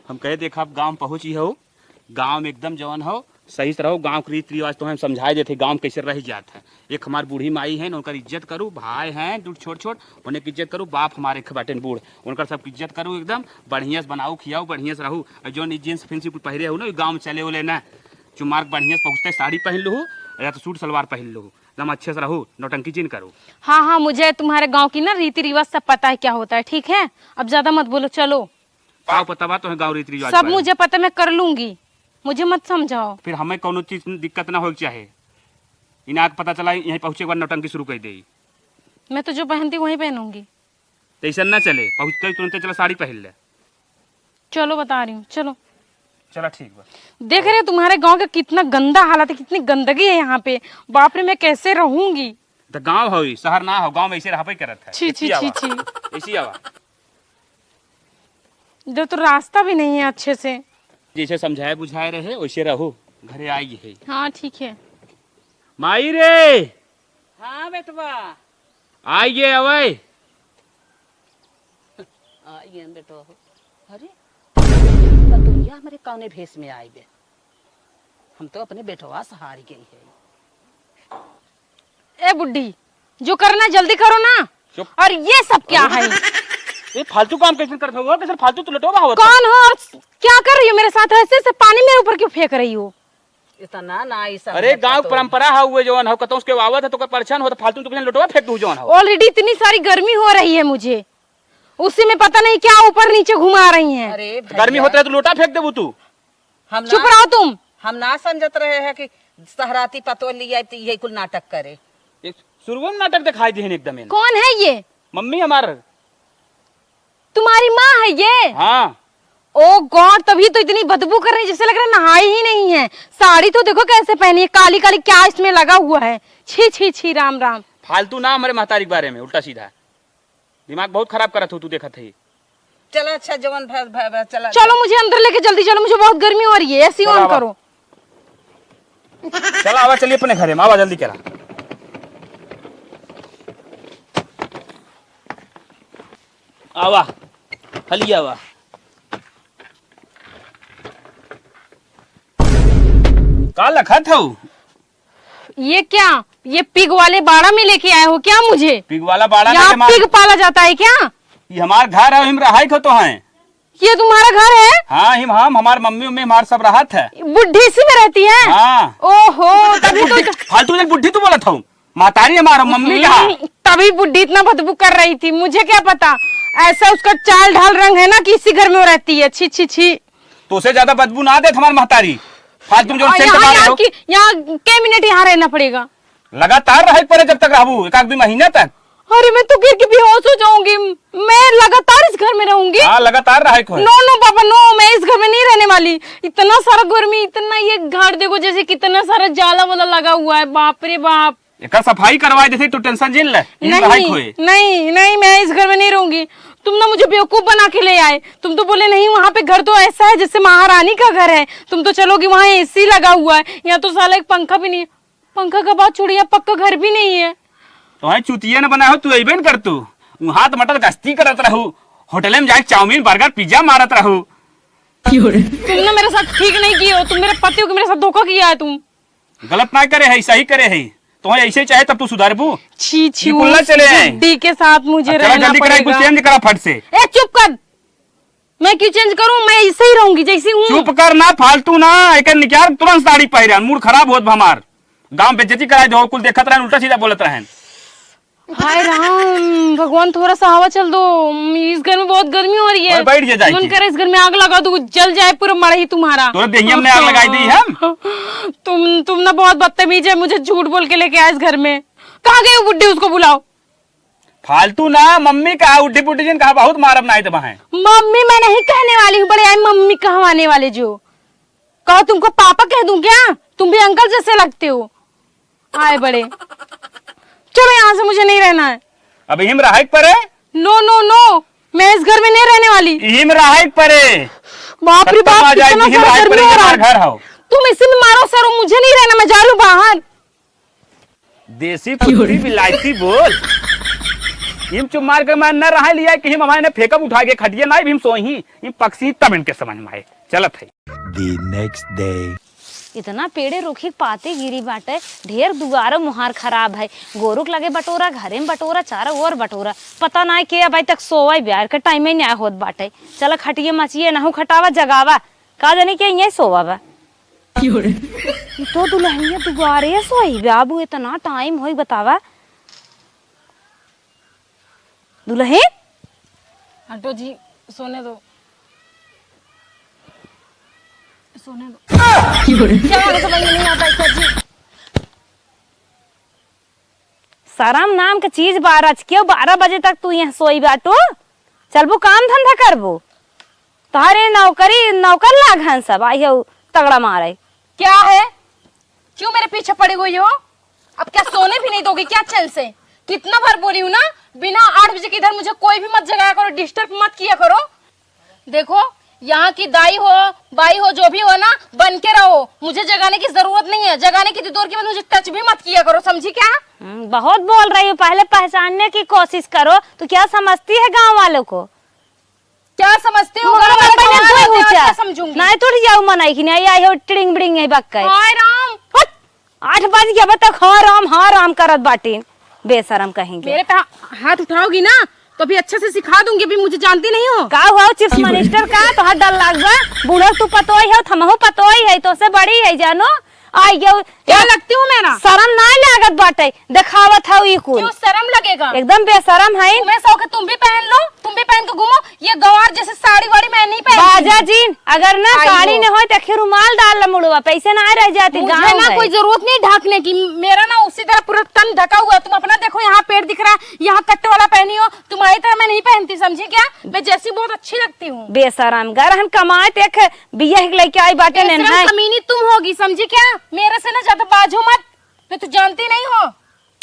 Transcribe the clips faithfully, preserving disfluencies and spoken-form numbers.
हम कहे, देखा, अब गाँव पहुँची हो, गाँव में एकदम जवन हो, सही से रहो। गाँव के रीति रिवाज तो हम समझाए देते, गाँव में कैसे रह जात है। एक हमार बूढ़ी माई है, उनकर इज्जत करू, भाई हैं दू छोट छोट, उन्हें की इज्जत करू, बाप हमारे एक बाटेन बूढ़, उनकर सबकी इज्जत करू, एकदम बढ़िया से बनाऊ, खियाऊ, बढ़िया से रहू। और जौन ई जींस फींस कुल पहिरे हो ना, गाँव में चले उले ना, चुमार बढ़िया से पहुँचते साड़ी पहन लू, या तो सूट सलवार पहन लू, एकदम अच्छे से रहू, नौटंकी जिन करू। हाँ, हाँ, मुझे तुम्हारे गाँव की ना रीति रिवाज सब पता है क्या होता है, ठीक है? अब ज्यादा मत बोलो, चलो। पाव पता बा तोहे गाँव रीति रिवाज सब बारे में? मुझे पता, मैं कर लूंगी, मुझे मत समझाओ। फिर हमें कौनो चीज में दिक्कत ना होए के चाहे। इनाक पता चला, यहीं पहुँचे के बाद नौटंकी शुरू कर दे। मैं तो जो पहनती हूँ वही पहनूंगी। तो ऐसा ना चले, पहुँचते ही तुरंत चला साड़ी पहन ले। चलो, बता रही हूँ, चलो। चला, ठीक बा। देख रहे हो तुम्हारे गाँव का कितना गंदा हालत है, कितनी गंदगी है यहाँ पे। बाप रे, मैं कैसे रहूंगी? तो गाँव हो, शहर ना हो, गाँव में ऐसे रहबे करत है। छी, छी, ऐसी छी, आवा। छी। ऐसी आवा। इधर तो रास्ता भी नहीं है अच्छे से। जैसे समझाए बुझाए रहे, वैसे रहो। घरे आई है। हाँ, ठीक है। माई रे! हाँ, बेटवा। आई गे, अवै। आई गे, बेटवा हो। अरे, पतोहिया हमरे कौने भेष में आई बे? हम तो अपने बेटवा से हारी गई है। ए बुड्ढी, जो करना है जल्दी करो ना। चुप। और ये सब क्या है? ये फालतू काम कैसे करत हो? कैसे फालतू तू लटोबा हो? कौन हो और क्या कर रही हो मेरे साथ? ऐसे ऐसे पानी मेरे ऊपर क्यों फेंक रही हो? इतना ना, ई सब अरे, गाँव के परंपरा है, हुए जवन हो, कतौ से केहू आवत है तो ओकर परेशान हो, तो फालतू तू कैसे लटोबा फेंक दू जवन हो? Already इतनी सारी गर्मी हो रही है मुझे, उसी में पता नहीं क्या ऊपर नीचे घुमा रही हैं। अरे भैया। गर्मी होत रहे तो लोटा फेंक देबू तू। हम चुप ना, रहो तुम। हम ना समझत रहे हैं कि सहराती पतोह लिया तो यही कुल नाटक करे। एक शुरुए में नाटक दिखाई दिहन एकदम इन्हें। कौन है ये? मम्मी हमार। तुम्हारी माँ है ये? हाँ। Oh God, तभी तो इतनी बदबू कर रही है, जैसे लग रहा है नहाई ही नहीं है। साड़ी तो देखो कैसे पहनी है, काली काली क्या इसमें लगा हुआ है। छी, छी, छी, राम, राम। फालतू ना हमारे महतारी के बारे में उल्टा सीधा। दिमाग बहुत खराब करत हो तू, देखत है। चला, अच्छा, जवन भ-, भ-, भ-, चला, चलो, चला। मुझे अंदर लेके जल्दी चलो, मुझे बहुत गर्मी हो रही है, AC चला, on आवा। करो। चला, आवा, चलिए अपने घरे में, आवा, जल्दी करा। आवा, हलिया आवा। का लखत हऊ? ये क्या? ये pig वाले बाड़ा में लेके आए हो क्या मुझे? Pig वाला बाड़ा यहाँ नहीं, हमार pig पाला जाता है क्या? ये हमार घर है, हम रहाई खो तो हैं। ये तुम्हारा घर है? हाँ, हम, हम, हमार मम्मी उम्मी हमार सब रहत है। बुढ़ी इसी में रहती है? हाँ। ओहो, तभी तो बुढ़ी, फालतू जन बुढ़ी तू बोलत हऊ। महतारी हमार मम्मी कहा? हम्म, तभी बुढ़ी इतना बदबू कर रही थी, मुझे क्या पता। ऐसा उसका चाल ढाल रंग है ना कि इसी घर में वो रहती है। छी, छी, छी। तोसे ज्यादा बदबू ना देत हमार महतारी। फालतू में जो और scent यहाँ, मारे यहाँ हो। की, यहाँ कै मिनट यहाँ रहना पड़ेगा? लगातार रहे के पड़े जब तक रहबू, एक आध दो महीना तक। अरे, मैं तो गिर के बेहोश हो जाऊंगी। मैं लगातार इस घर में रहूंगी। हाँ, लगातार रहे के होए। No, no, पापा, no, मैं इस घर में नहीं रहने वाली। इतना सारा गर्मी, इतना ये घर देखो, जैसे कितना सारा जाला वाला लगा हुआ है। बाप रे बाप। एकर सफाई करवाए देते, तू tension जिन ले, यहीं रहे के होए। नहीं, नहीं, नहीं, मैं इस घर में नहीं रहूंगी। तुम ना मुझे बेवकूफ बना के ले आए। तुम तो बोले, "नहीं, वहाँ पे घर तो ऐसा है जैसे महारानी का घर है।" तुम तो चलोगी, वहाँ AC लगा हुआ है, यहाँ तो साला एक पंखा भी नहीं है। पंखा का बात छोड़िए, यहाँ पक्का घर भी नहीं है। तो है चुतिया न बनाए हो, तू अइबे न कर तू। वहाँ तो मटर गश्ती करत रहू, होटल में जाके चाउमीन, बर्गर, पिज्जा मारत रहू। तुम ना मेरे साथ ठीक नहीं किए हो, तुम मेरे पति हो कि मेरे साथ धोखा किया है तुम। गलत ना करे है, सही करे है। तो ऐसे चाहे तब तू सुधरबू। छी, छी, ई कुल्ला उस चले आए। बुड्ढी के साथ मुझे अब चला रहना जल्दी करा, कुछ पड़ेगा। Change करा फट से। ए, चुप कर। मैं क्यों change करूं? मैं ऐसे ही रहूंगी जैसी हूँ। चुप कर ना, फालतू ना। एक निकाल तुरंत साड़ी पहिरे, मूड खराब होत बा हमार। गांव बेइज्जती कराए दो, कुल देखत रहन, उल्टा सीधा बोलत रहन। हाय राम, भगवान, थोड़ा सा हवा चल दो। इस घर में बहुत गर्मी हो रही है। और बैठ जा जाए मन की। करे इस घर में आग लगा दूं, जल जाए पूरा मड़ई तुम्हारा। तोरे देहिया में आग लगाई दी हम। तुम, तुम ना बहुत बदतमीज है, मुझे झूठ बोल के लेके आए इस घर में। कहाँ गई वो बुड्ढी, उसको बुलाओ। फालतू ना, मम्मी कहा, उड्ढी पुड्ढी जिन कहा, बहुत मारब नाई तो बहें। मम्मी मैं नहीं कहने वाली हूँ, बड़े आए मम्मी कहवाने वाले जो। कहो तुमको पापा कह दूं क्या? तुम भी अंकल जैसे लगते हो। आए बड़े। चलो यहाँ से, मुझे नहीं रहना है। अब इहिम रहाइक परे? No, no, no, मैं इस घर में नहीं रहने वाली। इहिम रहाइक परे। बाप रे बाप, कितना सारा गर्मी हो रहा है। घर हो। तुम इसी में मारो सरो, मुझे नहीं रहना, मैं जा रही हूँ बाहर। देसी कुत्ती बिलायती बोल। इम चुप मार के मैं न रहा लिया कि हम हमारे ने फेंकब उठा के खटिया, नाहीं भी हम सोई ही, इम पक्षी तब इनके समझ में आए। चलत है। The next day। इतना पेड़े रुखी पाते गिरी बाटे, ढेर दुआरो मुहार खराब है। गोरू के लगे बटोरा, घरे में बटोरा, चारों ओर बटोरा। पता नाहीं के अबे तक सोवै, ब्यार के टाइम में न्याय होत बाटे। चल खटिए मचिए नहु खटावा जगावा, का जानी के यहीं सोवा बा। ई तो दुल्हनिया दुआरे सोई बाबू, इतना टाइम होई बतावा। दुल्हन? हटो जी, सोने दो, सोने दो। क्या हो रहा है, समझ में नहीं आता है, सर जी। शरम नाम के चीज बा, रच के बारह बजे तक तू यहाँ सोई बाटू? चलबू काम धंधा करबू? तोहरे नौकरी, नौकर लाग हन सब, आई हो तगड़ा मारे। क्या है? क्यों मेरे पीछे पड़ी हुई हो? अब क्या सोने भी नहीं दोगी क्या चैन से? कितना बार बोली हूँ ना, बिना आठ बजे के इधर मुझे कोई भी मत जगाया करो, डिस्टर्ब मत किया करो। देखो, यहाँ की दाई हो, बाई हो, जो भी हो ना, बन के रहो। मुझे जगाने की जरूरत नहीं है, जगाने की तो दूर की बात, मुझे टच भी मत किया करो, समझी क्या? हम्म, बहुत बोल रही हो, पहले पहचानने की कोशिश करो। तू क्या समझती है गाँव वालों को? क्या समझती हूँ? मुँह गाँव में वाले पहले कहाँ दो रहते हैं और ऊँचा। क्या समझूंगी? नहीं तो उठ जाऊ मनाई कि नहीं, आई हो टिड़िंग बिड़िंग यही बक्का है। हाय राम। हट! आठ बज गया, अब तक हाँ राम, हाँ राम करत बाटिन। बेशरम कहेंगे। मेरे पे हा-, हाथ उठाओगी ना, तो अभी अच्छे से सिखा दूंगी, अभी मुझे जानती नहीं हो। का हुआ चीफ मिनिस्टर का? तोहार डर लाग बा? बूढ़ो तू पतोई है, थमहू पतोई है, तो से बड़ी है, जानो। आई गयो। क्या लगती हूँ मैं ना? शरम ना लागत बाटे, देखावत हौ ई कुल। क्यों शरम लगेगा? एकदम बेशरम है। तुम्हें शौक है, तुम भी पहन लो, तुम भी पहन के घूमो। ये गंवार जैसे साड़ी वाड़ी मैं नहीं पहनती। बाजा जीन, अगर ना आई साड़ी हो। न होय तो एक रुमाल डाल ल मुड़वा, पैसे ना रह जाती मुझे गाँव ना में। कोई जरूरत नहीं ढकने की, मेरा ना उसी तरह पूरा तन ढका हुआ है। तुम अपना देखो, यहाँ पेट दिख रहा है, यहाँ कट वाला पहनी हो, तुम्हारी तरह मैं नहीं पहनती, समझी क्या? मैं जैसी बहुत अच्छी लगती हूँ। बेशरम, गरहन कमाए ते एक बियाह के लेके आई बाटे बेशरम नेन है। कमीनी तुम होगी, समझी क्या? मेरे से ना ज्यादा बाजू मत, मैं तो जानती नहीं हो।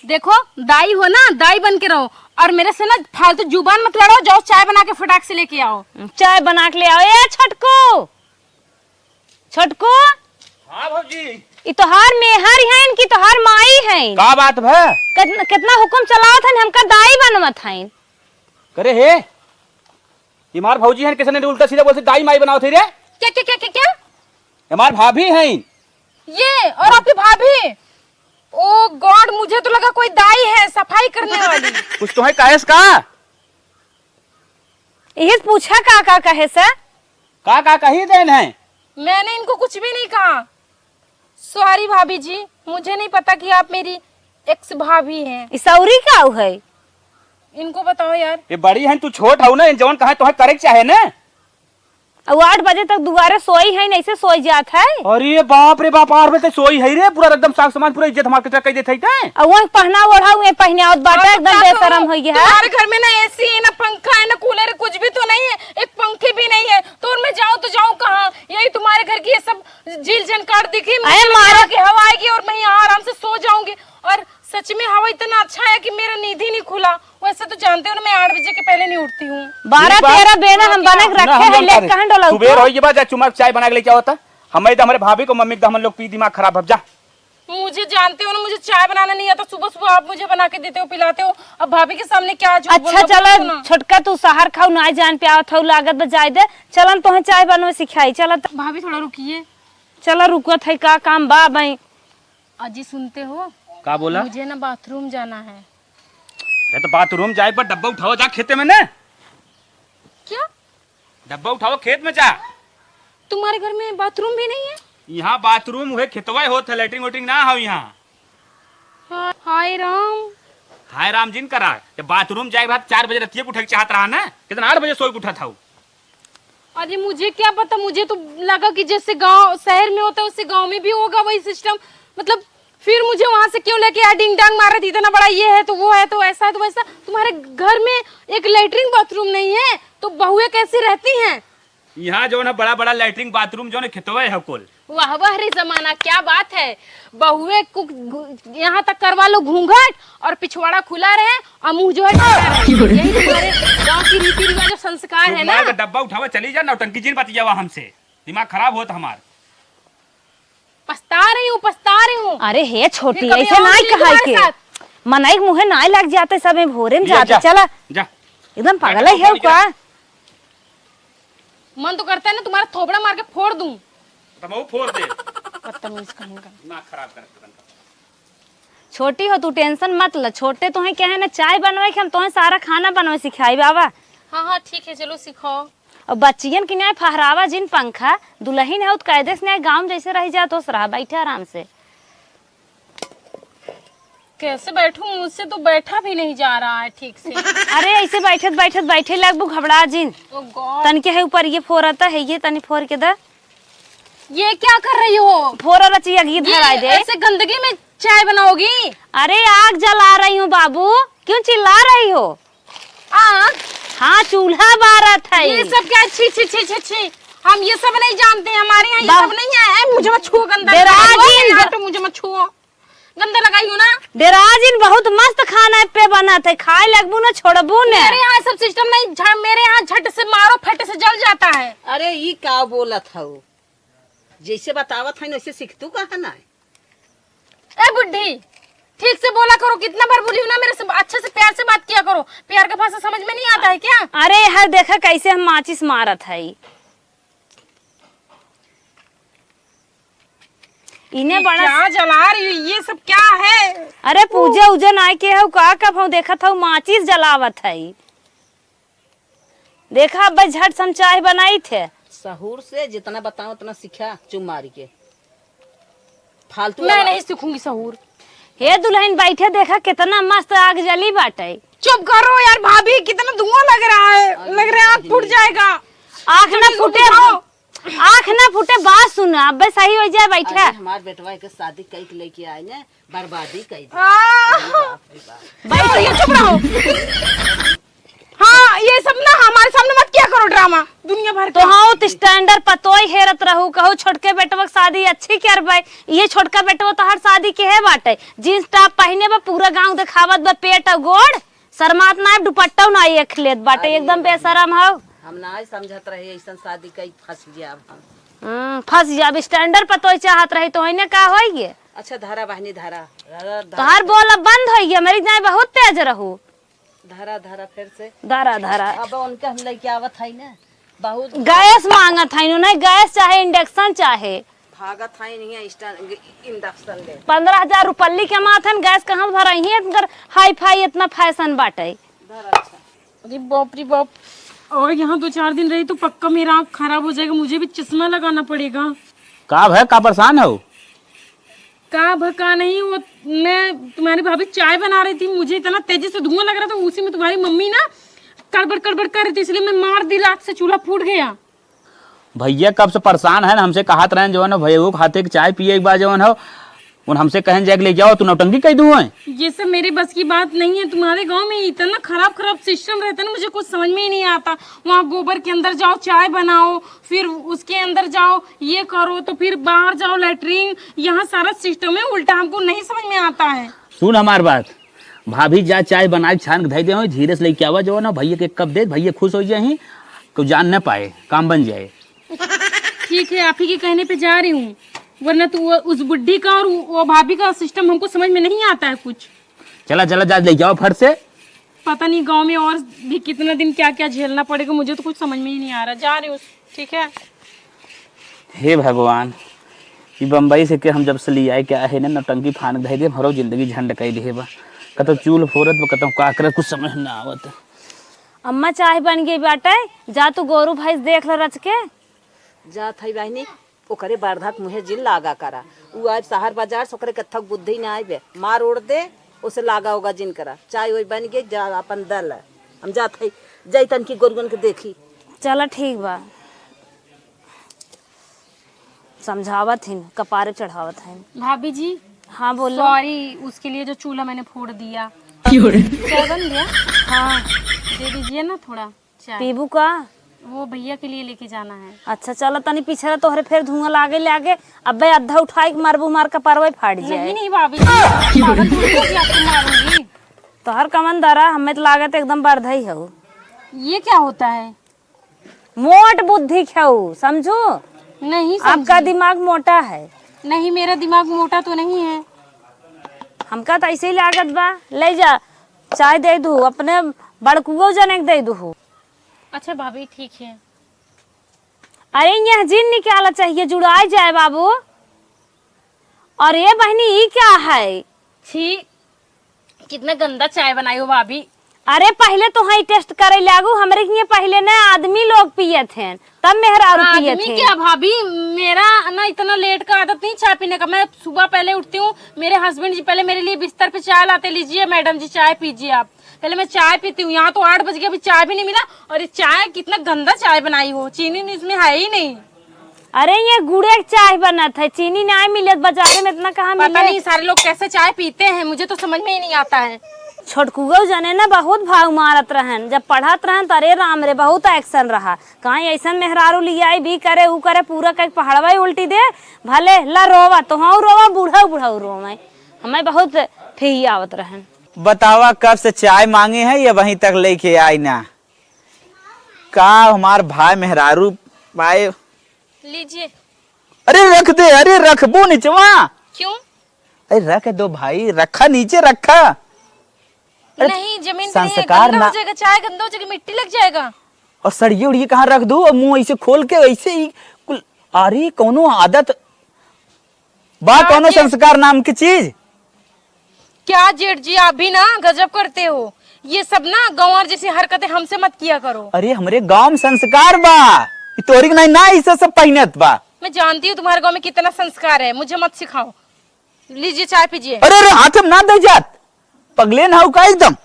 देखो, दाई हो ना, दाई बन के रहो, और मेरे से ना फालतू जुबान मत लड़ाओ। जाओ, चाय बना के फटाक से लेके आओ। चाय बना के ले आओ। ए छोटकू, छोटकू। हाँ भौजी। ई तोहार मेहर हैं कि तोहार माई हैं? का बात भा? कितना, कितना हुकुम चलावत हैं, हमका दाई बनवत हैं। करे हे, ई हमार भौजी हैं, किसने उल्टा सीधा बोलते दाई माई बनावत है रे? क्या, क्या, क्या, क्या, क्या? हमार भाभी हैं। ये और आपकी भाभी? ओ गॉड, मुझे तो लगा कोई दाई है सफाई करने वाली। कुछ तो है, काहे से का? यही से पूछा का का कहे से? का का कही देन है? मैंने इनको कुछ भी नहीं कहा। सॉरी भाभी जी, मुझे नहीं पता कि आप मेरी एक्स भाभी हैं। ई सौरी का है? इनको बताओ यार। ये बड़ी हैं, तू छोट हौ ना, इन जवन कहा तोहे करे के चाहे ना। अउ आठ बजे तक दुआरे सोई है, नहीं से सोई जात है। अरे बाप रे बाप, आठ बजे तक सोई है रे, पूरा एकदम साग सामान, पूरा इज्जत हमार कचरा कर देत है तैं। अउ वह पहना ओढ़ा हुए पहनावत बाटे, हाँ, तो एकदम क्या बेशरम करूँ? हो गया है। तुम्हारे घर में ना एसी है, ना पंखा है, ना कूलर है, कुछ भी तो नहीं है, एक पंखी भी नहीं है, तो मैं जाऊँ तो जाऊँ कहाँ? यही तुम्हारे घर की ये सब झील झंकार दिखी, मुझे अरे लगा मारा कि हवा आएगी और मैं यहाँ आराम से सो जाऊंगी। और सच में हवा इतना अच्छा है कि मेरा नींद ही नहीं खुला। वैसे तो जानते हो ना, मैं आठ बजे के पहले नहीं उठती हूँ। बारह तेरह बेना हम बना के रखे हैं, ले कहाँ डोला सुबेर हो गया बा, जा चुमा चाय बना के लेके आओ ता। हमें तो हमारे भाभी को मम्मी का हमन लोग पी दिमाग खराब, अब जा। मुझे जानते हो ना, मुझे चाय बनाना नहीं आता। सुबह सुबह आप मुझे बना के देते हो, पिलाते हो। अब भाभी के सामने क्या झूठ अच्छा बोलूं, चलो बोलो ना। छोटका तू शहर खाऊ ना जान पे आवत हऊ लागत बा जाए दे। चलन तोहे चाय बनवे सिखाई, चल त। भाभी थोड़ा रुकिए। चलो रुकत है, का काम बा बई। अजी सुनते हो? का बोला? मुझे ना बाथरूम जाना है। अरे तो बाथरूम जाए पर डब्बा उठाओ जा खेते में ना। क्या? डब्बा उठाओ खेत में जा। तुम्हारे घर में बाथरूम भी नहीं है? यहाँ बाथरूम हुए खेतवा होत है, लेटरिन वेटरिन ना हो यहाँ। हा-, हाय राम। हाय राम जिन करा, जब बाथरूम जाए बाद चार बजे रतिये के उठे के चाहत रहा ना, कितना आठ बजे सोए के उठत हऊ। अरे मुझे क्या पता, मुझे तो लगा कि जैसे गांव शहर में होता है उससे गांव में भी होगा वही सिस्टम। मतलब फिर मुझे वहां से क्यों लेके आया, डिंग डांग मार रहे थे, इतना बड़ा ये है तो वो है तो ऐसा है तो वैसा। तुम्हारे घर में एक लेटरिन बाथरूम नहीं है तो बहुएं कैसी रहती हैं? यहाँ जो है बड़ा बड़ा लेटरिन बाथरूम जो है खेतवे है कुल। वाह वाह रे जमाना, क्या बात है। बहुए को घु-, यहाँ तक करवा लो घूंघट और पिछवाड़ा खुला रहे और मुंह जो है ढका रहे। यही तुम्हारे गांव की रीति रिवाज और संस्कार है ना। मार के डब्बा उठावा चली जा, नौटंकी जिन बतियावा हमसे, दिमाग खराब होत हमार। पछता रही हूँ, पछता रही हूँ। अरे हे छोटी, फिर कभी ऐसे आऊंगी नहीं कहा तुम्हारे के। साथ। मनई के मुँहे नाई लग जाते, सबे भोरे में लिया, जाते। जा, चला। जा। एकदम पागल है का? मन तो करता है ना तुम्हारा थोबड़ा मार के फोड़ दूं। तमहू फोड़ दे। बदतमीज कहीं का। दिमाग खराब कर रखा है। छोटी हो तू, tension मत ल। छोटे तोहे कहे ना चाय बनवे के, हम तोहे सारा खाना बनवे सिखाई बाबा। हाँ, हाँ, ठीक है, चलो सिखाओ। और बच्चियन की न्याय फहरावा जिन पंखा, दुलहिन है तो कायदे से न्याय गाँव जैसे रह जात होस रहा, बैठे आराम से। कैसे बैठूं? मुझसे तो बैठा भी नहीं जा रहा है ठीक से। अरे ऐसे बैठत बैठत बैठे लगबू, घबरा जिन। Oh God। तन के है ऊपर ये फोरता है, ये तनी फोर के दा। ये क्या कर रही हो? फोर और रचिया घी ये धराई दे। ऐसे गंदगी में चाय बनाओगी? अरे आग जला रही हूँ बाबू, क्यों चिल्ला रही हो? आग? हाँ, चूल्हा बारत है। ये सब क्या? छी, छी, छी, छी, छी। हम ये सब नहीं जानते हैं, हमारे यहाँ ये बाबू सब नहीं है। ए, मुझे मत छुओ, गंदा डेरा लगा हुआ है, जिन। यहाँ तो मुझे मत छुओ। गंदा लगाई हो ना। डेरा जिन, बहुत मस्त खाना पे बनत है, खाए लगबू ना, छोड़बू ना। मेरे यहाँ सब system नहीं, झ-, मेरे यहाँ झट से मारो, फट से जल जाता है। अरे, ई का बोलत हऊ? जैसे बतावत है, वैसे सीख तू कहा ना। ए बुड्ढी, ठीक से बोला करो, कितना बार बोली हूँ ना, मेरे से अच्छे से, प्यार से बात किया करो। प्यार का भाषा समझ में नहीं आता है क्या? अरे, हर देखा कैसे हम माचिस मारत है। इन्हें ये बड़ा क्या जला रही हो? ये सब क्या है? अरे, पूजा उजा नाय के हऊ का? कब हऊ देखत हऊ माचिस जलावत है। देखा, अब झट से हम चाय बनाई थे। सहूर से जितना बताओ उतना सीखा, चुप मारी के। फालतू मैं वाला नहीं सीखूंगी सहूर। हे दुलहिन, बैठे देखा, कितना मस्त आग जली बाटे। चुप करो यार भाभी, कितना धुआं लग रहा है, अरे लग रहा है आग फूट जाएगा। आँख ना फूटे, आँख ना फूटे, बात सुन, अबे सही हो जाए, बैठा। अरे हमार बेटवा के शादी कई के लेके आए ने, बर्बादी कई दे। आह! अरे बाप रे बाप। बैठ, ये चुप रहो। हाँ, ये सब ना हमारे सामने मत किया करो ड्रामा, दुनिया भर तो के। हाँ, तो standard पतोई हेरत रहू, कहू छोटके बेटवा के शादी अच्छी करबै, ये छोटका बेटवा तोहार शादी के है बाटे, jeans top पहिने बा, पूरा गाँव देखावत बा पेट और गोड़, शर्मात ना, दुपट्टा ना एक लेत बाटे, अरे एकदम बेशरम हौ। हम ना समझत रहे ऐसन शादी कई फंस जाब हम। हम्म, फंस जाब, standard पतोई चाहत रही तो इन्हें का होई गे? अच्छा, धारा बहनी, धारा, धारा, धारा। तोहार बोल अब बंद होई गे, मेरी जाए बहुत तेज रहू। धारा, धारा, फिर से। धारा, धारा। अब उनके हम लेके आवत है ना, बहुत गैस मांगत है, उन्हें गैस चाहे, induction चाहे। भागत है नहीं है, इंडक्शन ले। पन्द्रह हजार रुपल्ली के माथन गैस कहाँ भराई है, इनकर हाई फाई इतना फैशन बाटे। धारा, अच्छा। अरे बाप रे बाप। और यहाँ दो चार दिन रही तो पक्का मेरा आँख खराब हो जाएगा, मुझे भी चश्मा लगाना पड़ेगा। का भय, का परेशान हो? का भय, का नहीं, वो मैं, तुम्हारी भाभी चाय बना रही थी, मुझे इतना तेजी से धुआं लग रहा था, उसी में तुम्हारी मम्मी ना कड़बड़ कड़बड़ कर रही थी, इसलिए मैं मार दी लात से, चूल्हा फूट गया। भैया कब से परेशान है ना, हमसे कहत रहेन जवन हो भैया वो खाते के चाय पिए एक बार जवन हो, उन हमसे कहन जाके लेके आओ, तू नौटंकी कह दूँ है। ये सब मेरे बस की बात नहीं है। तुम्हारे गांव में इतना खराब खराब सिस्टम रहता है ना, मुझे कुछ समझ में ही नहीं आता। वहाँ गोबर के अंदर जाओ, चाय बनाओ, फिर उसके अंदर जाओ, ये करो, तो फिर बाहर जाओ लैट्रिन, यहाँ सारा सिस्टम है उल्टा, हमको नहीं समझ में आता है। सुन हमार बात, भाभी जा चाय बनाए छान के धई दे हो, धीरे से लेके आवा जवन हो, भैया के एक कप दे, भैया खुश हो जाए, कोई जान न पाए, काम बन जाए। ठीक है, आप ही के कहने पे जा रही हूँ, वरना तो वो, उस बुड्ढी का और वो भाभी का सिस्टम हमको समझ में नहीं आता है कुछ। चला चला जा लेके आओ फट से। पता नहीं गांव में और भी कितना दिन क्या क्या झेलना पड़ेगा, मुझे तो कुछ समझ में ही नहीं आ रहा। जा रही हूँ, ठीक है। हे भगवान, ई बम्बई से के हम जब से लियाए के आए हैं ना, नौटंकी फान धइ दे, हमरो जिंदगी झंड कइ दे बा। कतौ चूल फोरत बा, कतौ का करत, कुछ समझ ना आवत। अम्मा, चाय बन गई बाटे, जा तू गोरू भैंस देख ल रच के। जात हई बहिनी, ओकरे बरधा के मुँहे जिन लागा करा। उ आइब शहर बाजार से, ओकरे कत्थक बुद्धि ना आइबे, मार ओड़ दे, ओसे लागा ओगा जिन करा। चाय ओय बन गई, जा आपन दल। हम जात हई, जाई तनकी गोरुअन के देखी। चला ठीक बा। समझावत हिन, कपारे चढ़ावत हिन। भाभी जी। हाँ, बोलो। Sorry, उसके लिए जो चूल्हा मैंने फोड़ दिया। क्यों रे? चाय बन गया? हाँ। दे दीजिए ना थोड़ा चाय। पीबू का? वो भैया के लिए लेके जाना है। अच्छा, चलो तनी पीछे रह, तोहरे फिर धुआं लागे लागे। अबे अद्धा उठाई के मारबू, मार कपारवे फाड़ जाए। नहीं, नहीं भाभी जी, पागल थोड़ी हो कि आपको मारूंगी। तोहर कमन दरा, हमें तो लागत एकदम बरधई हऊ। ये क्या होता है? मोट बुद्धि ख्यऊ, समझू? नहीं समझी। आपका दिमाग मोटा है। नहीं, मेरा दिमाग मोटा तो नहीं है। हमका त ऐसे ही लागत बा, ले जा, चाय दे दू, अपने बड़कुओ जने के दे दू। अच्छा भाभी, ठीक है। अरे, यह जिन निकाला चाहिए, जुड़ाई जाए बाबू। और ये बहनी, ई क्या है? छी, कितना गंदा चाय बनाई हो भाभी। अरे, पहले तो है टेस्ट करे लागू, हमरे के पहले ना आदमी लोग पियत हैं, तब मेहरारू पियत आदमी हैं। क्या भाभी, मेरा ना इतना लेट का आदत नहीं चाय पीने का। मैं सुबह पहले उठती हूँ, मेरे हस्बैंड जी पहले मेरे लिए बिस्तर पे चाय लाते, "लीजिए मैडम जी, चाय पीजिए आप।" पहले मैं चाय पीती हूँ, यहाँ तो आठ बज गए, अभी चाय भी नहीं मिला। और ये चाय, कितना गंदा चाय बनाई हो, चीनी नहीं, इसमें है ही नहीं। अरे, ये गुड़े के चाय बनत है, चीनी नाय मिलत बाजारे में, इतना कहाँ पता मिले? नहीं सारे लोग कैसे चाय पीते हैं, मुझे तो समझ में ही नहीं आता है। छोटकुओ जने ना बहुत भाव मारत रहन, जब पढ़त रहन त अरे राम रे बहुत एक्शन रहा। कहीं ऐसन मेहरारू लियाई भी करे, ऊ करे, पूरा कई पहाड़वा ही उल्टी दे। भले ला रोवा, तोहऊ रोवा, बूढ़ऊ बूढ़ऊ रोवे, हमें बहुत फिही आवत रहन। बतावा, कब से चाय मांगे हैं, ये वहीं तक लेके आई ना। का हमार भाई मेहरारू पाए। लीजिए। अरे रख दे, अरे रखबो निचवा। क्यों? अरे रख दो भाई, रखा नीचे रखा। अरे नहीं, जमीन पे नहीं है, संस्कार गंदा हो ना जाएगा, चाय गंदा हो जाएगा, मिट्टी लग जाएगा। और सड़िए उड़िए कहाँ रख दू? और मुंह ऐसे खोल के ऐसे ही कुल, अरे कौनो आदत बा, क्या कौनो जे- संस्कार नाम की चीज? क्या जेठ जी, आप भी ना गजब करते हो। ये सब ना गंवार जैसी हरकतें हमसे मत किया करो। अरे हमरे गांव में संस्कार बा, ई तोहरी के नहीं ना, ई सब, सब पहिनत बा। मैं जानती हूँ तुम्हारे गांव में कितना संस्कार है, मुझे मत सिखाओ। लीजिए चाय पीजिए। अरे, अरे, हाथ में ना दे जात, पगले ना हो का एकदम।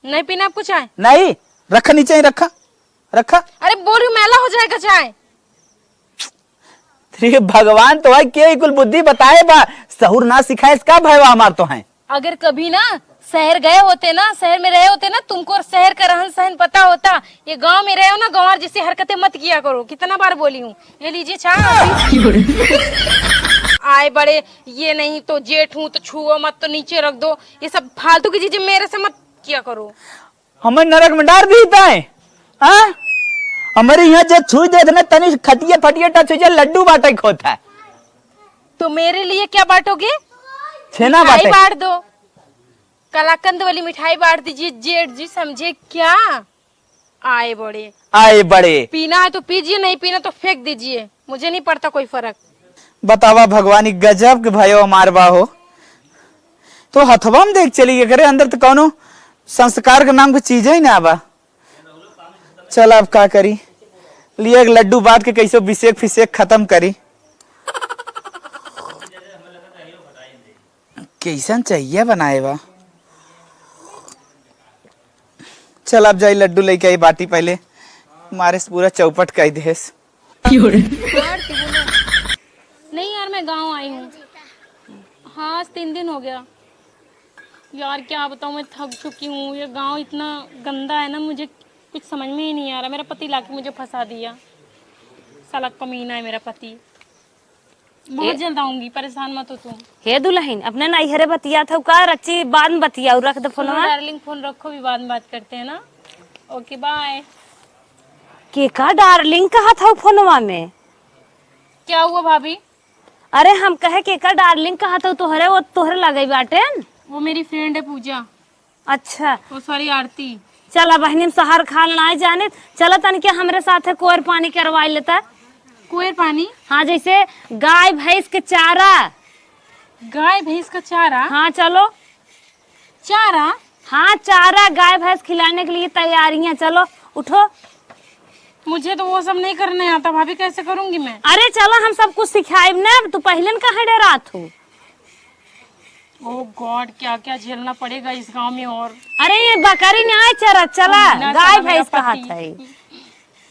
नहीं पीना आपको चाय? नहीं, रखा नीचे ही रखा, रखा। अरे बोल रही हूँ, मैला हो जाएगा चाय। अरे भगवान तो है, के कुल बुद्धि बताए बा, सहूर ना सिखाए, इसका भय बा हमार तो है। अगर कभी ना शहर गए होते ना, शहर में रहे होते ना, तुमको शहर का रहन सहन पता होता। ये गांव में रहे हो ना, गंवार जैसी हरकतें मत किया करो, कितना बार बोली हूँ। ये लीजिए चाय। आए बड़े, ये नहीं तो जेठ हूँ तो छुओ मत, तो नीचे रख दो, ये सब फालतू की चीजें मेरे से मत किया करो। हमें नरक में डार दी तय, हाँ? हमारे यहाँ जे छुई देत ना, तनी खटिया फटिया टच हो जाए, लड्डू बाटे खोता है। तो मेरे लिए क्या बांटोगे? छेना मिठाई बाटे। बांट दो, कलाकंद वाली मिठाई बांट दीजिए, जेठ जी समझे क्या? आए बड़े। आए बड़े। पीना है तो पीजिए, नहीं पीना तो फेंक दीजिए, मुझे नहीं पड़ता कोई फर्क। बतावा भगवान, ई गजब के भयो हमार बा हो। तो हथवा में देख चली, एकरे अंदर तो कौनो संस्कार के नाम के चीजे ही ना बा। चल, अब का करी, लिए एक लड्डू बांट के कैसो बिसेक फिसेक खत्म करी। कैसन चाहिए बनाए बा। चल, अब जाई लड्डू लेके आई बाटी, पहले मारे से पूरा चौपट कर देस। नहीं यार, मैं गांव आई हूँ। हाँ, आज तीन दिन हो गया। यार, क्या बताऊँ, मैं थक चुकी हूँ। ये गांव इतना गंदा है ना, मुझे कुछ समझ में ही नहीं आ रहा। मेरा पति लाके मुझे फंसा दिया, साला कमीना है मेरा पति। बहुत ए- जल्द आऊंगी, परेशान मत हो तुम। हे दुल्हन, अपने नैहरे बतियात हऊ का? रच्ची बाद में बतियाऊ, रख दे सुनो फोनवा। डार्लिंग, फोन रखो, भी बाद में बात करते हैं ना। Okay, bye. के का डार्लिंग कहत हऊ फोनवा में? क्या हुआ भाभी? अरे हम कहे के का डार्लिंग कहत हऊ, तोहरे, वो तोहरे लगे बाटे न? वो मेरी फ्रेंड है पूजा। अच्छा। ओ सॉरी, आरती। चला बहिनी, हम सहर खाल नाय जानित। चला तनिके हमरे साथे कोयर पानी करवाई लेता। कोयर पानी? हाँ, जैसे गाय भैंस के चारा। गाय भैंस का चारा? हाँ, चलो। चारा? हाँ, चारा, गाय भैंस खिलाने के लिए तैयारियां। चलो, उठो। मुझे तो वो सब नहीं करने आता भाभी, कैसे करूंगी मैं? अरे चलो, हम सब कुछ सिखाइब ना, तू पहले न काहे डरात हो? Oh God, क्या क्या झेलना पड़ेगा इस गांव में। और अरे ये बकरी नाय चरत, चला, ना गाय चला, मेरा भैंस कहात पति। है।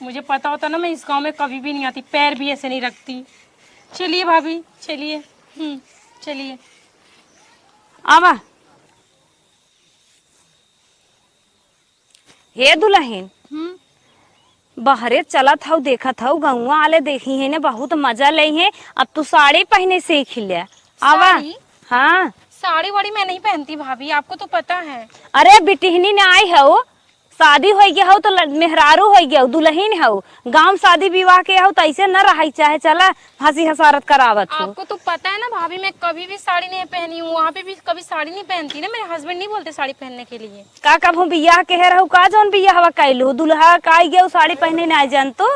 मुझे पता होता ना, मैं इस गांव में कभी भी नहीं आती, पैर भी ऐसे नहीं रखती। चलिए भाभी, चलिए। हम्म, चलिए। आवा। हे दुल्हन, हम्म। बहरे चलत हऊ, देखत हऊ, गौवा वाले देखी हैं ने, बहुत मजा लेई हैं। अब तू साड़ी पहने सीख ले। आवा। साड़ी? हाँ। साड़ी वाड़ी मैं नहीं पहनती भाभी, आपको तो पता है। अरे बिटिहनी नाय हऊ, शादी होइ गया हउ तो ल-, मेहरारू होइ गया हउ, दुलहिन हउ, गाँव शादी विवाह के हउ तो ऐसे न रहइ चाहे, चला हँसी हसारत करावत हउ। आपको तो पता है ना भाभी, मैं कभी भी साड़ी नहीं पहनी हूँ, वहाँ पे भी कभी साड़ी नहीं पहनती ना, मेरे husband नहीं बोलते साड़ी पहनने के लिए। का कबहूँ बियाह केहे रहू का, जौन बियाहवा कइलू, दुलहा का आइ गया हउ साड़ी पहने नाहीं जानतू?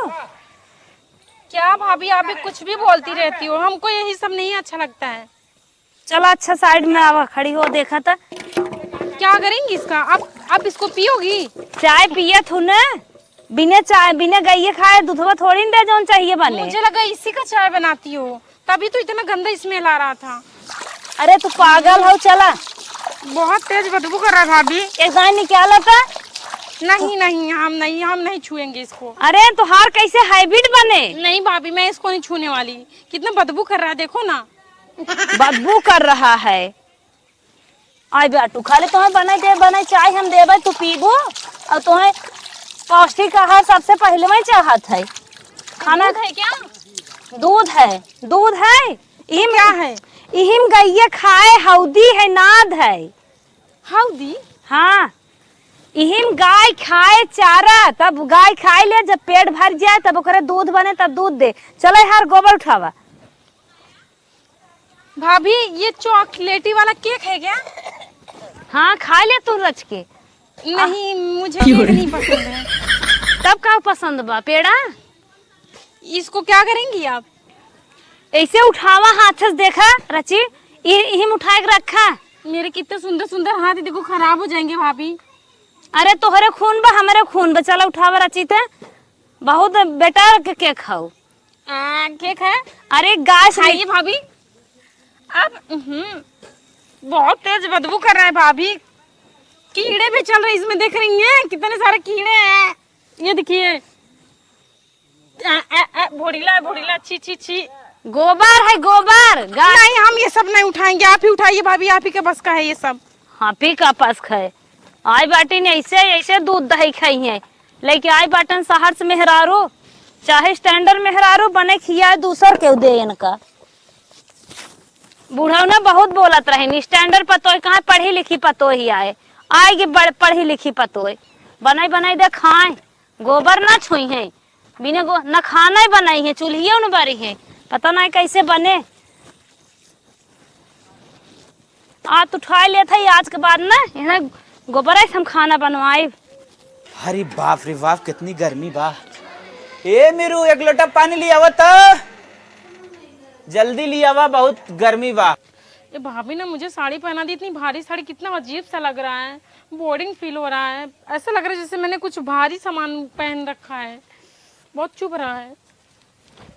क्या भाभी, आप भी कुछ भी बोलती रहती हो, हमको यही सब नहीं अच्छा लगता है। चला अच्छा side में आवा, खड़ी हो देखा त। क्या करेंगी इसका? अब, अब इसको पियोगी? चाय पियत हूँ न, बिना चाय, बिना गइये खाए दूधवा थोड़ी न दे जौन चाहिए बने। मुझे लगा इसी का चाय बनाती हो, तभी तो इतना गंदा smell आ रहा था। अरे तू पागल हउ, चला। बहुत तेज बदबू कर रहा है भाभी। एक दाई निकाला त। नहीं, नहीं, हम नहीं, हम नहीं छुएंगे इसको। अरे तोहार कैसे habit बने? नहीं भाभी, मैं इसको नहीं छूने वाली। कितना बदबू कर रहा है, देखो ना। बदबू कर रहा है। आइ बेटू, खाली तोहे बनाइ दे, बनाइ चाय हम देबै, तू पीबू, अउर तोहे पौष्टिक आहार सबसे पहिले में चाहत है। खाना दूध है क्या? दूध है, दूध है। इहिम क्या है? इहिम गइये खाए हउदी है, नाद है। हउदी? हाँ, इहिम गाय खाए चारा, तब गाय खाइ ले, जब पेट भर जाए, तब ओकरे दूध बने, तब दूध दे। चले हार गोबर उठावा। भाभी, ये चॉकलेटी वाला केक है क्या? हाँ, खाइ ले तू रच के। नहीं, मुझे केक नहीं पसंद है। तब का पसंद बा? पेड़ा? इसको क्या करेंगी आप? ऐसे उठावा हाथ से, देखा रची, इ-, इहिम उठाए के रखा। मेरे कितने सुंदर सुंदर हाथ, देखो, खराब हो जाएंगे भाभी। अरे तोहरे खून बा, हमरे खून बा, चला उठावा रची ते। बहुत बेटा के केक खाऊ। आ, केक है? अरे गाय से खाइए भाभी। अब, हम्म, बहुत तेज बदबू कर रहा है भाभी। कीड़े भी चल रहे इसमें, देख रही हैं कितने सारे कीड़े हैं। ये देखिए, आ, आ, आ, भोड़ीला, भोड़ीला, छी, छी, छी। गोबर है, गोबर, गाय। नहीं, हम ये सब नहीं उठाएंगे, आप ही उठाइए भाभी, आप ही के बस का है ये सब। हाँ, पी का पास खाए। आइ बाटिन ऐसे, ऐसे दूध दही खाई हैं। लेके आइ बाटन शहर से मेहरारू, चाहे standard मेहरारू बने खियाए, दूसर केहू दे इनका। बूढ़ऊ ना बहुत बोलत रहिन, standard पतोह कहाँ, पढ़ी लिखी पतोह ही आए। आइ गे बड़ पढ़ी लिखी पतोह। बनाई बनाई दे खाए, गोबर ना छुई हैं। बिना गो-, ना खाना ही बनाई है, चूल्हियो न बरी है, पता नहीं कैसे बने। आज तो उठाए लेत है, आज के बाद ना इन्हें गोबरा से हम खाना बनवाइब। अरे बाप रे बाप, कितनी गर्मी बा। ए मीरू, एक लोटा पानी ले आवा तो, जल्दी ले आवा, बहुत गर्मी बा। ये भाभी ने मुझे साड़ी पहना दी, इतनी भारी साड़ी, कितना अजीब सा लग रहा है, boring feel हो रहा है, ऐसा लग रहा है जैसे मैंने कुछ भारी सामान पहन रखा है, बहुत चुभ रहा है।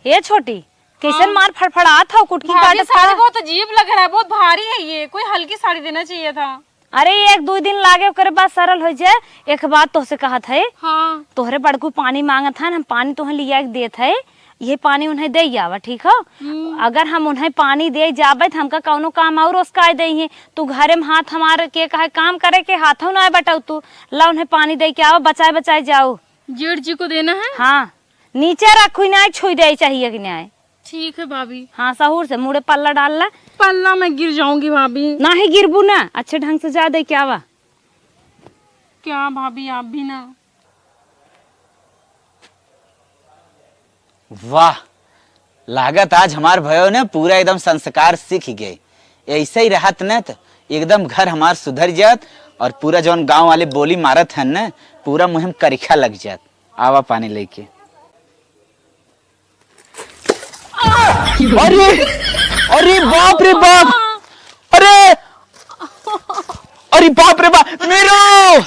ए छोटी, कैसन हाँ। मार फड़फड़ात हौ, कुटकी भाभी, काटत साड़ी हौ? बहुत अजीब लग रहा है, बहुत भारी है ये, कोई हल्की साड़ी देना चाहिए था। अरे, एक दुइ दिन लागे, ओकरे बाद सरल होइ जाए। एक बात तोहसे कहत है, हाँ। तोहरे बड़कू पानी मांगत हन, हम पानी तोहे लिया के देत है, ये पानी उन्हें दे आवा, ठीक हो? हम्म। अगर हम उन्हें पानी दे जाबे, त हमका कौनो काम और उसकाय देइहें। तू घरे में हाथ हमार के कहे काम करे के हाथों ना बटाऊ तू, ला उन्हें पानी दे के आवा, बचाए बचाए जाओ। जेठ जी को देना है? हाँ। नीचे रखू, नाहीं छुई दे चाहिए कि नाहीं। ठीक है भाभी। हाँ, सहूर से मुड़े पल्ला डाल ला। पल्ला में गिर जाऊंगी भाभी। नाहीं गिरबू ना, अच्छे ढंग से जा दे के आवा। क्या भाभी, आप भी ना। वाह, लागत आज हमार भयो ने पूरा एकदम संस्कार सीख गए। ऐसे ही रहत न त एकदम घर हमार सुधर जात और पूरा जौन गांव वाले बोली मारत हन न, पूरा मुँह में करिखा लग जात। आवा पानी लेके। अरे, अरे बाप रे बाप, अरे, अरे बाप रे बाप, मीरू,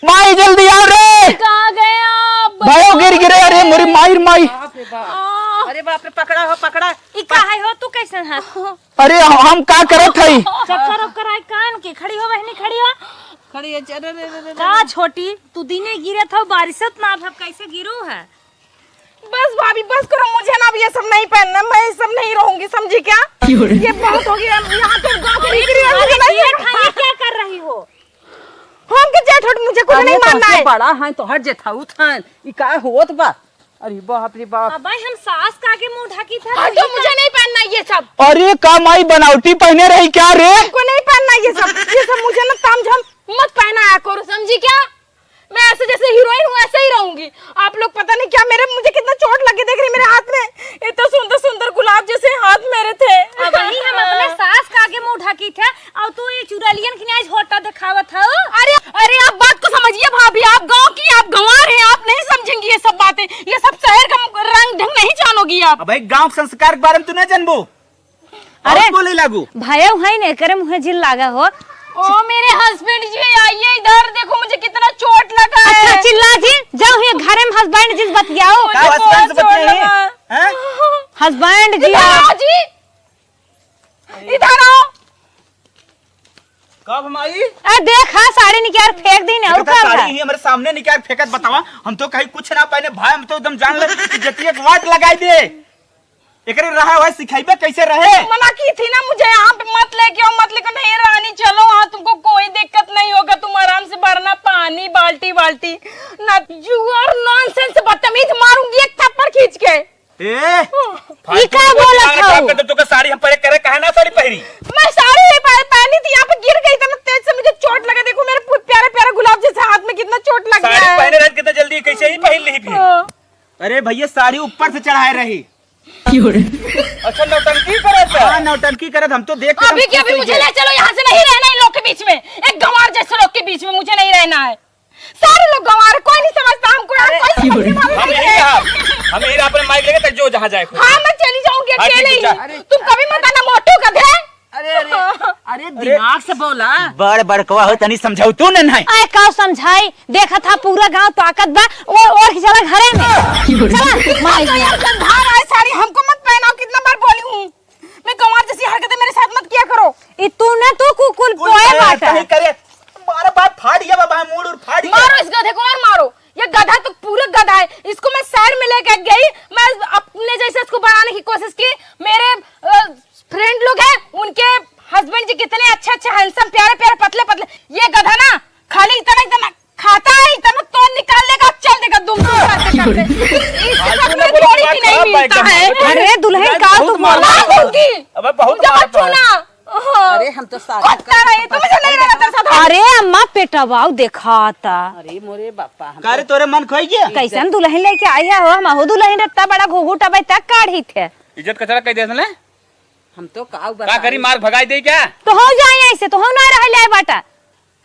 माई जल्दी आओ रे। कहाँ गए आप? भयो गिर गिरे, अरे मोरी माई रे माई। बाप रे बाप। अरे बाप रे, पकड़ा हो, पकड़ा। ई का है हो, तू कैसन है? अरे हम का करत हई? चक्कर ओक्कर आए कान के, खड़ी हो बहनी, खड़ी हो। खड़ी है, अरे, अरे, अरे, अरे। का छोटी, तू दिने गिरत हो, बारिशत ना, अब कैसे गिरू है? बस भाभी, बस करो, मुझे ना अब ये सब नहीं पहनना, मैं ये सब नहीं रहूंगी, समझी क्या? क्यों रे? ये बहुत हो गया, यहाँ तो गाँव के अरे, निकली है, तुम्हारे मुझे नहीं जेठ हैं, ये क्या कर रही हो? हम के जेठ होठ, मुझे कुछ अरे, नहीं मानना तोहसे है। बड़ा हैं, तोहर जेठाउत हैं, ई का होत बा? अरे बाप रे बाप। अबे हम सास का आगे मुंह ढकी था, हटो, तो मुझे नहीं पहनना ये सब। अरे का माई बनावटी पहने रही क्या रे? हमको नहीं पहनना ये सब, ये सब मुझे ना तामझाम मत पहनाया करो, समझी क्या? मैं ऐसे जैसे हीरोइन हूँ, ऐसे ही रहूंगी। आप लोग पता नहीं क्या, मेरे, मुझे कितना चोट लगी, देख रही मेरे हाथ में, इतना सुंदर सुंदर गुलाब जैसे हाथ मेरे थे। अब वही हम अपने सास का आगे मुंह ढकी थे, और तू ये चुड़ैलियन की आज होटा दिखावत हो। अरे, अरे, आप बात को समझिए भाभी, आप गांव की, आप गंवार हैं, आप नहीं समझेंगी ये सब बातें, ये सब शहर का रंग ढंग नहीं जानोगी आप। अब भाई, गांव के संस्कार के बारे में तू नहीं जानबू। अरे, और बोले लागू। भयउ है ने, करे मुहे जिन लागा हो। ओ मेरे हस्बैंड जी, आइए इधर, देखो मुझे कितना चोट लगा है। अच्छा, चिल्ला जी, जाओ ये घरे में हस्बैंड जी से बतियाओ। मुझे का बहुत हस्बैंड से चोट बतियाई? लगा। हैं? हस्बैंड जी, इधर आओ जी, इधर आओ। कब माई? ए, देख, हाँ, साड़ी निकाल फेंक दी ने, और देखा, का साड़ी बा? ही हमारे सामने निकाल फेंकत बतावा, हम तो कहीं कुछ ना पहने भाई, हम तो एकदम जान ले कि जतिया के वाट लगाई दे। एकरे रहा हुआ सिखाइबे कैसे रहे? मना की थी ना मुझे, यहाँ पे मत लेके आओ, मत लेके, नहीं रानी, चलो, वहाँ तुमको कोई दिक्कत नहीं होगा, तुम आराम से भरना पानी बाल्टी बाल्टी। ना, you are nonsense, बदतमीज, मारूंगी एक थप्पड़ खींच के। ए, ई का बोलत हऊ? तो, तो साड़ी हम पहले करे, काहे ना साड़ी पहरी? मैं साड़ी नहीं पह-, पहनी थी, यहाँ पे गिर गई, इतना तेज से मुझे चोट लगा। देखो मेरे पु-, प्यारे प्यारे गुलाब जैसे हाथ में कितना चोट लग गया साड़ी है। पहने रहत कितना जल्दी, कैसे ही पहन ली फिर? हाँ। अरे भैया, साड़ी ऊपर से चढ़ाए रही। अच्छा, नौटंकी करत है? हाँ, नौटंकी करत, हम तो देख के अभी एकदम के खुश अभी हो मुझे गए। ले चलो यहाँ से, नहीं रहना इन लोग के बीच में, एक गंवार जैसे लोग के बीच में मुझे नहीं रहना है। सारे लोग गंवार, कोई नहीं समझता हमको यार, अरे, कोई समझने वाला हम नहीं यही है। रहा, हम यही रहा, अपने माइक लेके तक जो जहाँ जाए खुद। हाँ, मैं चली जाऊंगी हाँ, ठीक अकेले है, ही। जा। तुम कभी मत आना मोटू गधे। अरे, अरे, अरे, अरे। दिमाग से बोला। बड़ बड़कवा हो, तनी समझाऊ तू न नहीं। आए का समझाई? देखत हा पूरा गांव ताकत बा, ओ, ओढ़ के चला घरे में। चला, माई तो यार, गंधार आए साड़ी, हमको मत पहनाओ, कितना बार बोली हूँ। मैं गंवार जैसी हरकतें मेरे साथ मत किया करो। ई तू न, तू कुकुल कुल पोए करे, बाटा। सही करे। बार बार फाड़ गया बाबा, मूड़ और फाड़ गया। मारो इस गधे को और मारो। ये गधा तो पूरा गधा है। इसको मैं शहर में लेके गई, मैं अपने जैसे इसको बनाने की कोशिश की। मेरे, अ, फ्रेंड लोग हैं, उनके हस्बैंड जी कितने अच्छे अच्छे, हैंडसम, प्यारे प्यारे, पतले पतले। ये गधा ना खाली इतना इतना खाता है, इतना तो निकाल लेगा, चल देगा दुम दुम करते करते। इससे तो कोई जोड़ी भी नहीं मिलता है। अरे दुल्हन का तू बोला? अबे बहुत मार पा। अरे हम तो शादी कुत्ता रहे, तुमसे नहीं रहना तेरे साथ। अरे अम्मा, पेटवाऊ देखाता। अरे मोरे बापा, हम का रे, तो तोरे मन खोई गया? कैसन दुल्हन लेके आई है हो? हम हो दुल्हन रहता बड़ा घुघुट अबे तक काढ़ी थे। इज्जत कचरा कह दे ले। हम तो काऊ का बता करी, मार भगाई दे क्या? तो हो जाए ऐसे, तो हो ना रह जाए बाटा।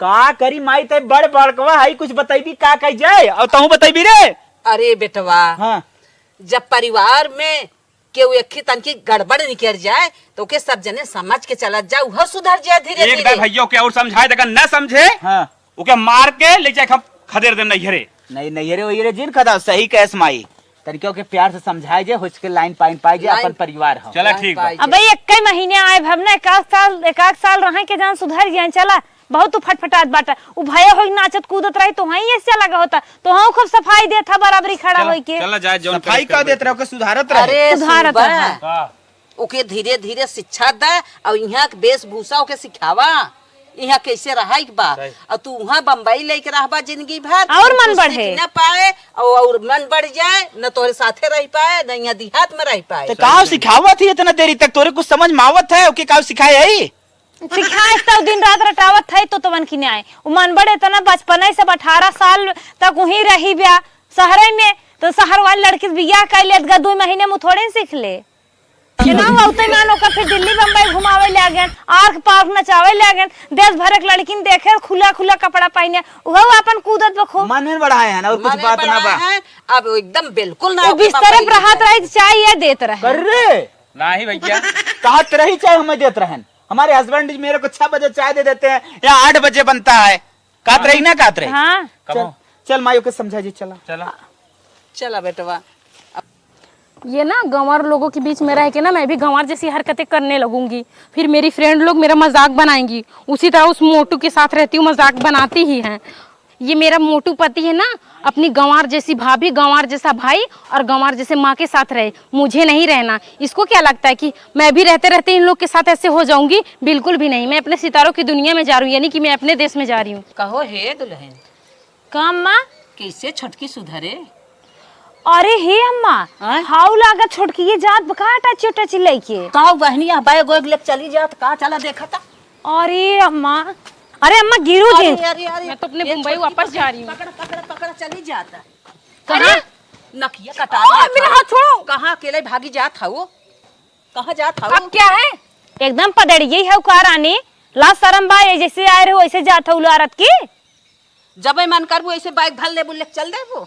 का करी माई, ते बड़ बड़कवा है, कुछ बतैबी का कह जाए, और तहूँ बतैबी रे। अरे बेटवा, हाँ। जब परिवार में केहू एक ही तनकी गड़बड़ निकल जाए, तो ओके सब जने समझ के चलत जा, उहो सुधर जाए धीरे एक धीरे। बार भैया के और समझाए, देखा न समझे, हाँ। ओके मार के ले जाए, हम खदेड़ देम नैहरे। नहीं, नैहरे वैहरे जिन खदा, सही कहस माई। तनिका ओके प्यार से समझाए जे, होच के लाइन पाइन पाए जे, लाइन अपन परिवार हो। चला लाइन ठीक बा। पाए जे। अबे एक कई महीने आए भब ना, एक आध साल, एक आध साल रहे के जान सुधर जाए, चला। बहुत तू फटफटात बाटा। उ भया होई नाचत कूदत रही, तोहई ऐसे लगा होता। तोहऊ खूब सफाई देत हा बराबरी खड़ा चला, होई के। चला जाए, जौन सफाई करे का के देत रहो, के सुधारत रहे। अरे सुधारत सुबह रहा। हाँ। ओके धीरे धीरे शिक्षा दा और यहाँ के वेशभूषा ओके सिखावा। यहाँ कैसे रहा एक बा। सही। और तू वहाँ बम्बई लेके रहबा जिंदगी भर, और कुछ मन बढ़े। सीख न पाए और, और मन बढ़ जाए, न तोरे साथे रह पाए, न यहाँ देहात में रह पाए। तो काव सिखावत ही इतना देरी तक, तोरे कुछ समझ में आवत है, ओके काव सिखाए है? सिखाए तो दिन रात रटावत है तो तवन की न्याय। उ मन बड़े तना बचपने से अठारह साल तक वहीं रही ब्या शहरे में, तो शहर वाली लड़की से बियाह कर लेत गा, दो महीने में थोड़े न सीख ले। ये ना हुआ, उतने मान ओकर फिर दिल्ली बम्बई घुमावे ले आ गए, आर्क पार्क नचावे ले आ गए, देश भर के लड़किन देखे खुला खुला कपड़ा पहने, उहो अपन कूदत बखूब। मन में बढ़ाए हैं ना, और कुछ मन में बात ना बढ़ाए बा। हैं, अब एकदम बिल्कुल ना वो ओके बिस्तरे पर रहत रही, चाय ये देत रहे। कर रे। नाही भैया। कहत रही चाहे हमें देत रहन। हमारे हस्बैंड मेरे को छह बजे चाय दे देते हैं, यहाँ आठ बजे बनता है। कहत रही ना, कहत रही। हाँ। चल, कबो? चल माई, ओके समझा जी, चला। चला। चला बेटवा। ये ना गंवार लोगों के बीच में रह के ना मैं भी गंवार जैसी हरकतें करने लगूंगी। फिर मेरी फ्रेंड लोग मेरा मजाक बनाएंगी। उसी तरह उस मोटू के साथ रहती हूँ, मजाक बनाती ही हैं। ये मेरा मोटू पति है ना, अपनी गंवार जैसी भाभी, गंवार जैसा भाई और गंवार जैसे माँ के साथ रहे, मुझे नहीं रहना। इसको क्या लगता है कि मैं भी रहते रहते इन लोग के साथ ऐसे हो जाऊंगी? बिल्कुल भी नहीं। मैं अपने सितारों की दुनिया में जा रही हूँ, यानी कि मैं अपने देश में जा रही हूँ। कहो हे दुल्हन। का अम्मा? कैसे छोटकी सुधरे? अरे हे अम्मा, आय? हाउ लागत छोटकी ये जात बा का टची टची लेके? का बहनी, आ बैग वैग लेके चली जात का? चला देखा था। अरे अम्मा, अरे अम्मा, गिरू जिन। अरे, अरे, अरे, मैं तो अपने ये मुंबई छोटकी वापस जा रही हूँ। पकड़, पकड़, पकड़, चली जाता। कहाँ? अरे! नकिया कटा ओ, लिया मेरा था। हाथ छोड़ो। कहाँ अकेले भागी जात हऊ? कहाँ जात हऊ? अब क्या है? एकदम पदड़िये हऊ का रानी? लाज शरम बा, ये जैसे आए रहो, वैसे जात हऊ लारत की। जब मन करबू, ऐसे bag धर लेबू, लेके चल देबू।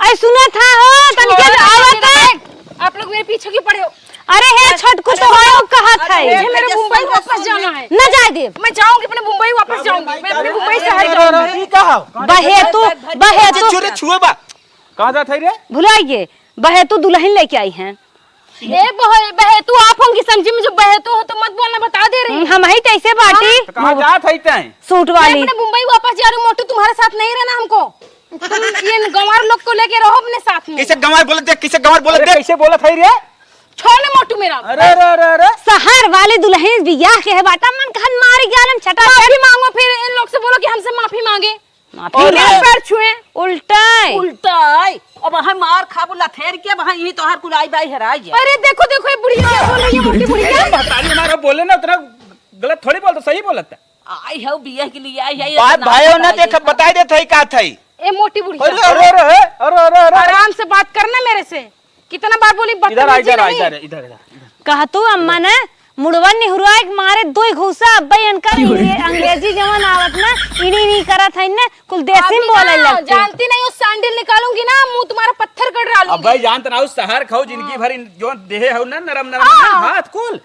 अरे सुनत हा हो, तनिके छोड़, आवत है। आप लोग मेरे पीछे क्यों पड़े हो? अरे हे छोटकू, तो हो कहत है। मुझे मेरे मुंबई वापस जाना है। न जाए देब। मैं जाऊंगी अपने मुंबई, वापस जाऊंगी। मैं अपने मुंबई शहर जाऊंगी। ई का हो? बहेतू, बहेतू। चुरे छुए बा। कहाँ जात है रे? भुलाइए, बहेतू दुलहिन लेके आई हैं। ए बहे-, बहेतू आप होंगी समझी, मुझे बहेतू हो तो मत बोलना, बता दे रही हूँ। हम्म, हम ही तैसे बाटी। हाँ। तो कहाँ जात है तैं? सूट वाली। मैं अपने मुंबई वापस जा रही हूँ मोटू, तुम्हारे साथ नहीं रहना हमको। तुम इन गंवार लोग को लेके रहो अपने साथ में। कैसे गंवार बोलत देख, कैसे गंवार बोलत अरे देख। कैसे बोलत है रे? छोड़ ना मोटू मेरा। अरे, अरे, अरे, अरे। शहर वाली दुलहिन बियाह के है बाटा, मन कहन मार के आलम छटा माफी मांगो, फिर इन लोग से बोलो कि हमसे माफी मांगे। माफी अरे। मांग। पैर छुए। उल्टा है। उल्टा है। अब वहाँ मार खाबू लथेर के, वहाँ यही तोहार कुल आई बाई हराई है। अरे देखो, देखो ये बुढ़िया क्या बोल रही है, मोटी बुढ़िया। अरे महतारी हमारा बोले ना, उतना गलत थोड़ी बोलता, सही बोलता। आई है बियाह के लिए, आई है, बात इतना भाई हो ना, बताइए। देखा, बताई देत है का था। ए मोटी बुढ़िया। अरे, अरे, अरे, अरे, अरे, अरे। आराम से बात करना मेरे से। कितना बार बोली, इधर आ, बदतमीजी इधर आ, नहीं। इधर, इधर, इधर, इधर। कहा तू अम्मा ने मुड़वा निहुरवा एक मारे दो घूसा, अब्बे इनकर ये अंग्रेजी जवन आवत ना, इनी इनी करत है ना, कुल देसी में अभी बोले ना, लगते। जानती नहीं हो, सैंडल निकालूंगी ना, मुंह तुम्हारा पत्थर कर डालूंगी। अब्बे जानत ना हो, शहर खाओ, जिंदगी भर इन जो देहे हो ना, नरम नरम हाँ। ना, हाथ कुल।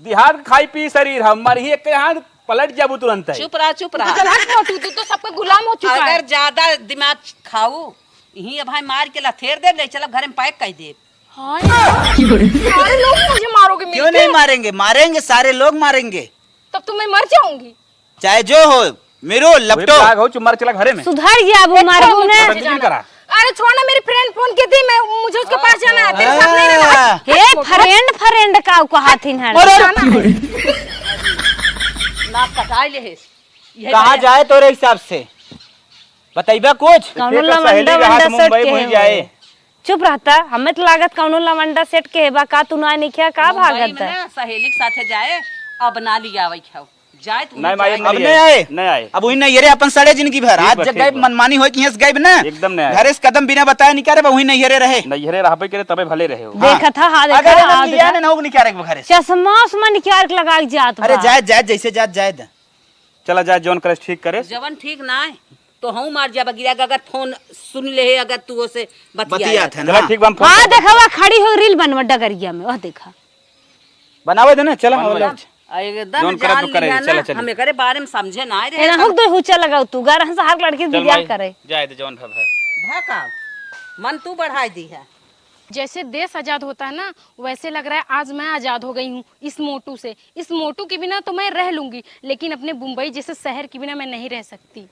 देहात खाई पी शरीर, हमार ही एक हाथ पलट जाबू तुरंत है। चुप रहा, चुप रहा। चल हट मोटू, तू तो सबका गुलाम हो चुका है। अगर ज्यादा दिमाग खाऊ, यहीं अब भाई मार के लथेर दे, ले चलो घरे में pack कर दे। हाँ यार। सारे लोग मुझे मारोगे क्यों मिलके? नहीं मारेंगे? मारेंगे, सारे लोग मारेंगे। तब तो मैं मर जाऊंगी। चाहे जो हो, मेरू, लपटो। लाग हो, चुप मार, चला घरे में। सुधर गया, वो अच्छा, मारबू मुझे ना। बदतमीजी करा। अरे छोड़ ना, मेरी friend phone की थी, मैं, मुझे उसके पास जाना है, तेरे साथ नहीं रहना। हाँ। हे friend, friend का कहा थी ना? अरे, जाना है। नाक कटाई ले है। यही कहाँ बात है। जाए तोरे हिसाब से? बतइबा कुछ? कौनो एक तो सहेली लवंडा के हाथ वंडा सेट मुंबई के भूल है जाए। वो। चुप रहता, हमें तो लागत कौनो लवंडा सेट के है बा, का तू ना निखिया, का मुंबई भागत में है? ना सहेली के साथे जाए, अब ना लियावे खाओ। जाए तू नहीं, माई, जाए। अब नहीं आए। नहीं आए। अब वही नैहरे अपन सड़े जिंदगी भर। ठीक आज बा, जब ठीक गए बा। मनमानी होई कि यहाँ से गए ना, एकदम नहीं आए। घरे से कदम बिना बताए नहीं करे, वही नैहरे रहे। नैहरे रहबे करे, तबे भले रहे हो। हाँ। देखा था, हाँ, देखा अगर था, ना हाँ, लिया देखा। ना, ना, वो निकाले के घरे से। चश्मा उश्मा निकाल के लगा के जात अरे बा। जाए, जाए, जैसे जाए, जाए दे। चला जाए, जौन करे ठीक करे। जवन ठीक ना है, तो हूँ मार जाबा गिरा के, अगर phone सुन ले, अगर तू ओसे बतिया बतियात है चला ना। ठीक बा, हम phone हाँ, करते देखा, वह खड़ी हो reel बनवा डगरिया में, वह देखा। बनावे दे ना, चला, बनवा। आ, एकदम जौन करत जान तू करे, लिया ना, चला, चला। हम एकरे बारे में समझे ना रहे एना हम। हुक दो हुचा लगाओ तू, गार हंस हर लड़की चल बियाह माई, करे। जाए दे जौन भा भा। भा का? मन तू बढ़ाई दी है। जैसे देश आजाद होता है ना, वैसे लग रहा है आज मैं आजाद हो गई हूँ इस मोटू से। इस मोटू के बिना तो मैं रह लूंगी, लेकिन अपने मुंबई जैसे शहर के बिना मैं नहीं रह सकती।